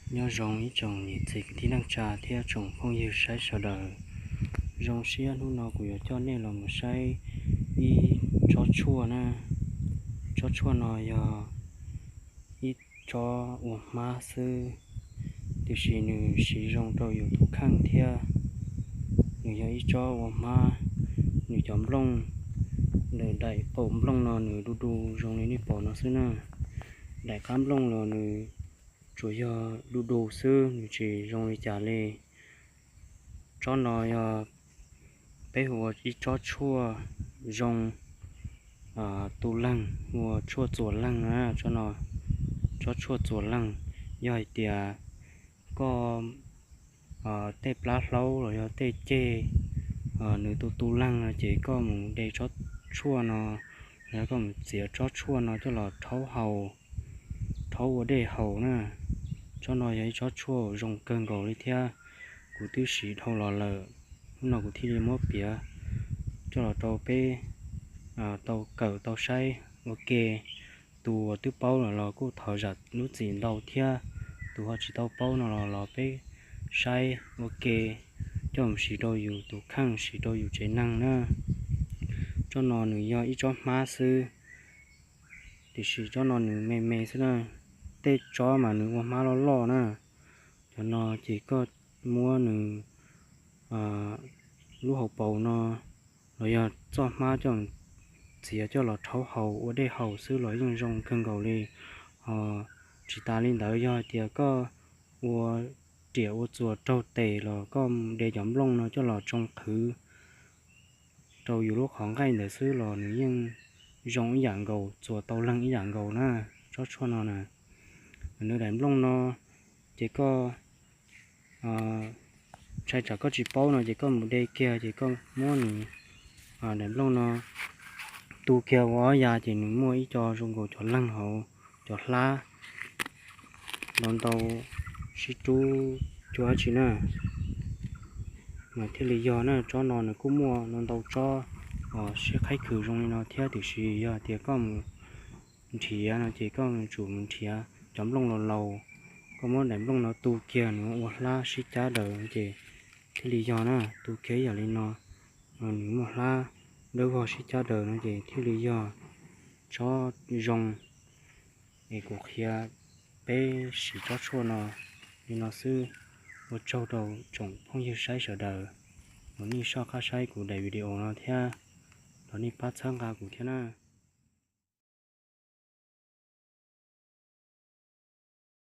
Nyob zoo ib tsoom niam txiv kwv tij neej tsa thiab tsoom phooj ywg saib sawv daws. Zoo siab hnub no kuv yuav coj nej los mus saib ib tsob tshuaj na. Tsob tshuaj no yog ib tsob ua hmab xwb, tiam sis nws siv zoo rau yus tus kheej thiab. Nws yog ib tsob ua hmab, nws cov nplooj, nws daim qaum nplooj no nws du du zoo li nej pom no xwb na. Daim qab nplooj los nws tsuas yog du du xwb, nws tsis zoo li cas li. Tsob no yog peb hu ua ib tsob tshuaj zoo tu leeg, ua tshuaj txuas leeg na. Tsob no tsob tshuaj txuas leeg, yog hais tias koj tej plab hlaub los yog tej ceg nws tu tu leeg no ces koj mus de tsob tshuaj no, los yog koj mus txiav tsob tshuaj no coj los rhaub haus, rhaub ua dej haus na. Tsob no yog ib tsob tshuaj zoo kawg nkaus li thiab, kuv twb siv dhau los lawm, hnub no kuv thiaj li muab piav coj los rau peb tau kawm tau saib ua ke. Tus uas twb paub lawm los kuj thov zam lub txim ntau thiab, tus ho tsis tau paub no los los peb saib ua ke, coj mus siv rau yus tus kheej, siv rau yus tsev neeg na. Tsob no nws yog ib tsob hmab xwb, tiam sis tsob no nws me me xwb na. Tej tsob mas nws ua hmab loj loj na. Cov no ces koj muab nws lub hauv paus no los yog txoj hmab coj txiav coj los rhaub haus ua dej haus xwb los yeej zoo kawg nkaus li. Ho tsis tas li ntawd, yog hais tias koj ua riam ua txuas raug tes los koj de cov nplooj no coj los tsoo qhwv rau yus lub qhov nqaij ntawd xwb los nws yeej zoo ib yam nkaus, txuas tau leeg ib yam nkaus na. Tsob tshuaj no na, nws daim nplooj no ces koj ntshai tsam koj tsis paub no ces koj mus de kiag ces koj muab nws daim nplooj no tu kiag ua ob yav ces nws muaj ib co zoo nkaus cov leeg hauv, cov hlab ntau ntau sib rub cuag dab tsi na. Mas thiaj li yog na, tsob no nws kuj muaj ntau ntau tsob uas sib qhaib khwm zoo li no thiab, tiam sis yog tias koj mus nrhiav no ces koj tsum mus nrhiav cov nplooj laus laus, koj muab daim nplooj no tu kiag nws ua hlab sib cab daws ces thiaj li yog na. Tu kiag ib yam li no, nws muaj hlab dawb vog sib cab daws no ces thiaj li yog tsob zoo. Es kuv qhia peb siv tsob tshuaj no li no xwb. Ua tsaug rau tsoom phooj ywg saib sawv daws uas nej soj qab saib kuv daim video no thiab, los nej pab txhawb nqa kuv thiab na.